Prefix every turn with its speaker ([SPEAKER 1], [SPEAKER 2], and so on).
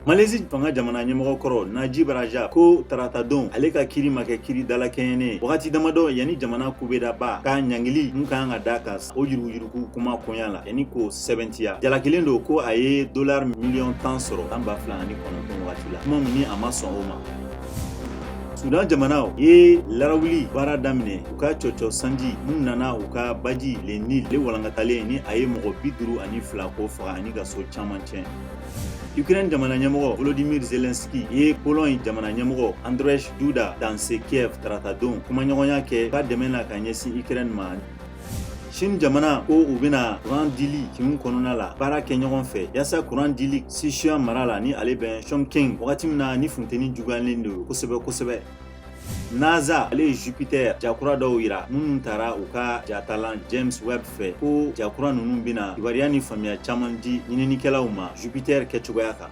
[SPEAKER 1] Malaisie fanga jamana ɲɛmɔgɔ kɔrɔ Najib Razak ko taratadon ale ka kiri ma kɛ kiri dalakɛɲɛnen ye wagati damadɔ yanni jamana kubedaba ka ɲangili mun kan ka da kan o yuruguyurugu kuma koɲa la yanni k'o sɛbɛntiya. Jalakilen don ko a ye dolari miliyɔn 10 sɔrɔ san 2009 wagati la, kuma min ni a ma sɔn o ma. Sudan jamanaw ye larawuli baara daminɛ u ka cɔcɔ sanji mun nana u ka baji le Nil le walankatalen ni a ye mɔgɔ 52 ko faga ani ka so caman tiɲɛ. Ukraine jamana ɲɛmɔgɔ Volodymyr Zelensky ye Pologne jamana ɲɛmɔgɔ Andrzej Duda danse Kiev taratadon kumaɲɔgɔnya kɛ ka dɛmɛ na ka ɲɛsin Ukraine ma. Chine jamana ko u bɛna kuran dili kinw kɔnɔna la baara kɛ ɲɔgɔn fɛ yaasa kuran dili Sichuan mara la ni ale bɛ Chongqing wagati min na ni funteni juguyalen don kosɛbɛ kosɛbɛ. NASA ale ye Jupiter jakura dɔw yira minnu tara u ka jatalan James Webb fɛ, ko jakura ninnu bɛna kibaruya ni faamuya caman di ɲininikɛlaw ma Jupiter kɛcogoya kan.